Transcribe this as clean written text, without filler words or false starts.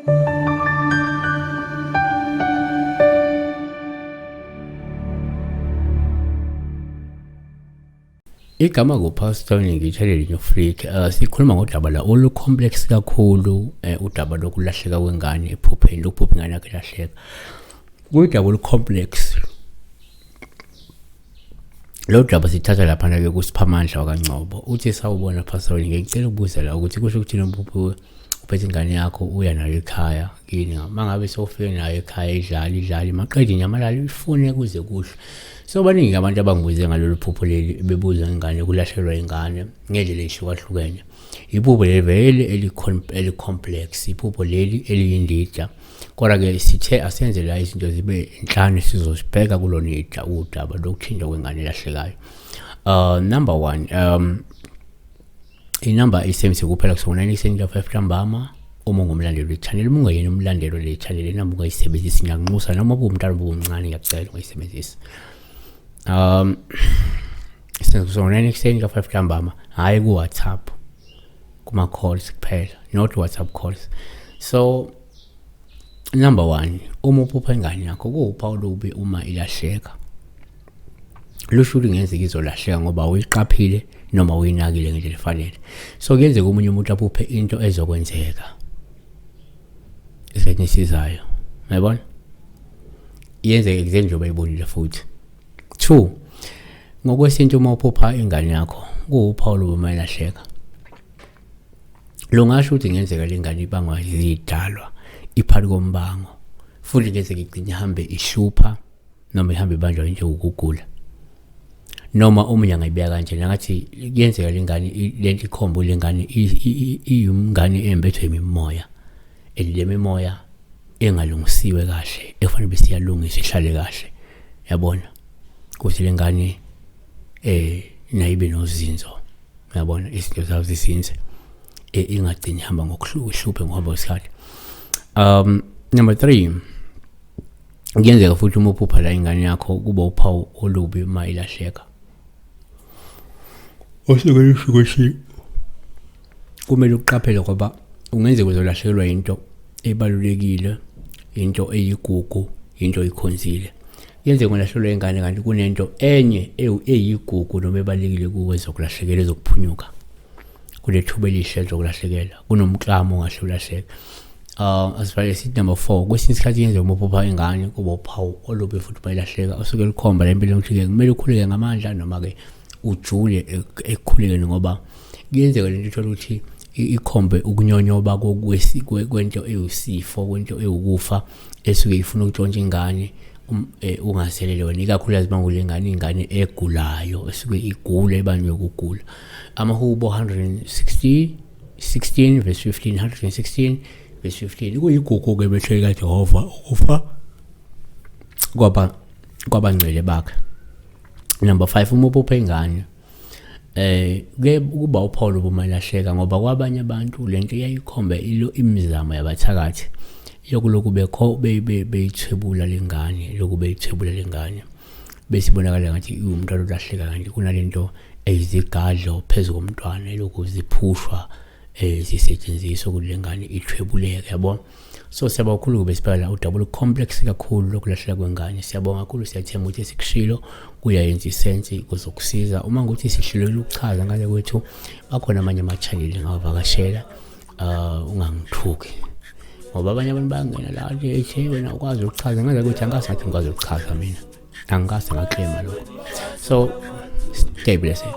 Igama kuPastor ngitshele New Freak. Sikhuluma ngodaba la olu complex kakhulu, udaba lokulahleka kwengane ephupheni, lokuphupha ingane yakhe ilahleka. Kuyidaba olu complex. Lo daba sithatha laphana ke kuSiphamandla wakaNgcobo. Uthi sawubona Pastor, ngicela ukubuza la ukuthi kusho ukuthini uphupho uphethe ingane yakho uya nayo ekhaya kini, mangabe sewufike nayo ekhaya idlala idlala maqede inyamalala ifune kuze kuhle. So baningi abantu abangibuze ngalolu phupho leli, bebuza ingane kulashelwa ingane ngendlela ehlukahlukene. Iphupho leli vele eli-complex, iphupho leli eliyindida. Kodwa-ke sithe asenze la izinto zibe nhlanu, sizosibheka kulona udaba lokuthinta kwengane elahlekayo. Number one, inamba isebenzise kuphela kusuka 9 ekuseni kuya 5 ntambama uma ungumlandeli we-channel. Uma ungeyena umlandeli wale channel, inamba ungayisebenzisi, ngiyanxusa, noma ubuwumntwana ubumncane, ngiyacela ungayisebenzisi. Kusuka 9 ekuseni kuya 5 ntambama, hhayi ku-WhatsApp, kuma-calls kuphela, not WhatsApp calls. So number one, uma uphupha ingane yakho kuwuphawu olubi uma ilahleka. Lusho ukuthi kungenzeka izolahleka ngoba uyiqaphile noma uyinakile ngendlela efanele. So kuyenzeka omunye umuntu aphuphe into ezokwenzeka esikhathini esizayo, uyabona, iyenzeke exactly njengoba ibonile futhi. Two, ngokwesintu uma uphupha ingane yakho kuwuphawu olubi uma ilahleka. Lungasho ukuthi kungenzeka le ngane ibangwa zidalwa iphakathi kombango, futhi kungenzeka igcine ihambe ihlupha noma ihambe ibanjwa into ukugula, noma omunye angayibeka kanje ngathi kuyenzeka le ngane lento ikhombo le ngane iyumngane embethwe imimoya, and le mimoya engalungisiwe kahle efanele bese iyalungiswa ihlale kahle, yabona, ukuthi le ngane nayo ibe nozinzo, uyabona, izinto zayo zizinze, ingagcini ihamba ngokuhluphe ngokuhamba kwesikhathi. Number 3, kuyenzeka futhi uma uphupha la ingane yakho kuba uphawu olubi uma ilahleka. Osuke lusho ukuthi kumele uqaphele ngoba ungenzeka uzolahlekelwa into ebalulekile, into eyigugu, into oyikhonzile. Kuyenzeka ulahlekelwa ingane kanti kunento enye eyigugu noma ebalulekile kuwe ezokulahlekela, ezokuphunyuka. Kunethuba elihle lokulahlekelwa, kunomklamo ongahle ulahleke. Asivale sithi number 4, kwesinye isikhathi kuyenzeka uma uphupha ingane kuba uphawu olubi futhi uma ilahleka, usuke lukhomba le mpilo ukuthi-ke kumele ukhuleke ngamandla noma-ke ujule ekukhulekeni, ngoba kuyenzeka lento uthole ukuthi ikhombe ukunyonyoba kwento ewusifo, kwento ewukufa esuke ifuna ukutshontsha ingane, ungazelele wena, ikakhulukazi uma kule ngane ingane egulayo esuke igula ebanjwe ukugula. Amahubo 116 verse 15, 116 verse 15. Kuyigugu-ke emehlweni kaJehova ukufa kwabangcwele bakhe. Number 5, uma uphupha ingane ke kuba uphawu lobumalahleka, ngoba kwabanye abantu lento iyayikhomba imizamo yabathakathi yokuloku bekho beyithwebula lengane, lokhu beyithwebula lengane bese ibonakala ngathi iwumntwana olahleka, kanti kunalento eyizigadlo phezu komntwana elokhu ziphushwa zisetshenziswa ukuthi lengane ithwebuleke, yabo. So siyabonga kakhulu besibhala udaba olu-complex kakhulu lokulahleka kwengane. Siyabonga kakhulu, siyathemba ukuthi esikushilo kuyayenza isensi, kuzokusiza. Uma ngukuthi sihlulekile ukuchaza ngale kwethu, bakhona amanye ama-channel engawavakashela. Ungangithuki ngoba abanye abantu bayangena la ethi wena ukwazi ukuchaza ngale kwethu, angikaze ngathi ngikwazi ukuchaza mina, angikaze ngaklema lokho. So stay blessed.